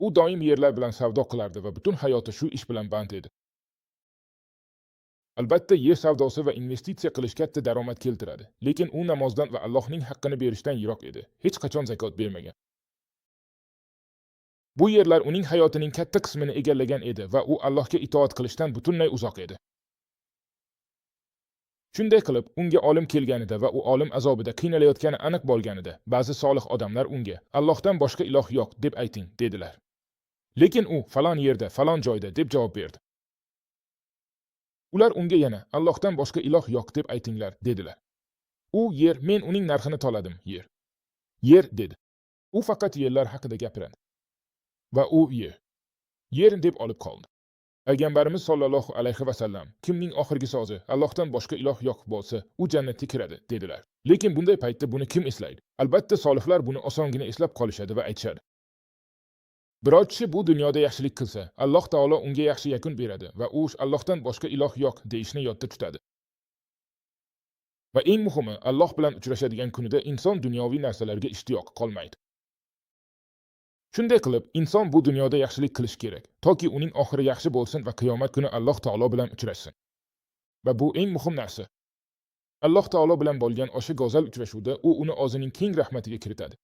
U doim yerlar bilan savdo qilardi va butun hayoti shu ish bilan band edi. Albatta, yer savdosi va investitsiya qilish katta daromad keltiradi, lekin u namozdan va Allohning haqqini berishdan yiroq edi. Hech qachon zakot bermagan. Bu yerlar uning hayotining katta qismini egallagan edi va u Allohga itoat qilishdan butunlay uzoq edi. Shunday qilib, unga olim kelganida va u olim azobida qiynalayotgani aniq bo'lganida, ba'zi solih odamlar unga: "Allohdan boshqa iloh yo'q deb ayting", dedilar. Lekin u falon yerda, falon joyda deb javob berdi. Ular unga yana: "Allohdan boshqa iloh yo'q deb aytinglar", dedilar. U: "Yer, men uning narxini to'ladim, yer. Yer", dedi. U faqat yerlar haqida gapiradi. Va u yer. Yer deb olib qoldi. Payg'ambarimiz sollallohu alayhi va sallam: "Kimning oxirgi so'zi Allohdan boshqa iloh yo'q bo'lsa, u jannatga kiradi", dedilar. Lekin bunday paytda buni kim eslaydi? Albatta, solihlar buni osongina eslab qolishadi va aytishadi. Biror kishi bu dunyoda yaxshilik qilsa, Alloh taolo unga yaxshi yakun beradi va u Allohdan boshqa iloh yo'q deyishni yodda tutadi. Va eng muhimi, Alloh bilan uchrashadigan kunida inson dunyoviy narsalarga ishtiyoq qolmaydi. Shunday qilib, inson bu dunyoda yaxshilik qilishi kerak, toki uning oxiri yaxshi bo'lsin va qiyomat kuni Alloh taolo bilan uchrashsin. Va bu eng muhim narsa. Alloh taolo bilan bo'lgan o'sha go'zal uchrashuvda u uni o'zining keng rahmatiga kiritadi.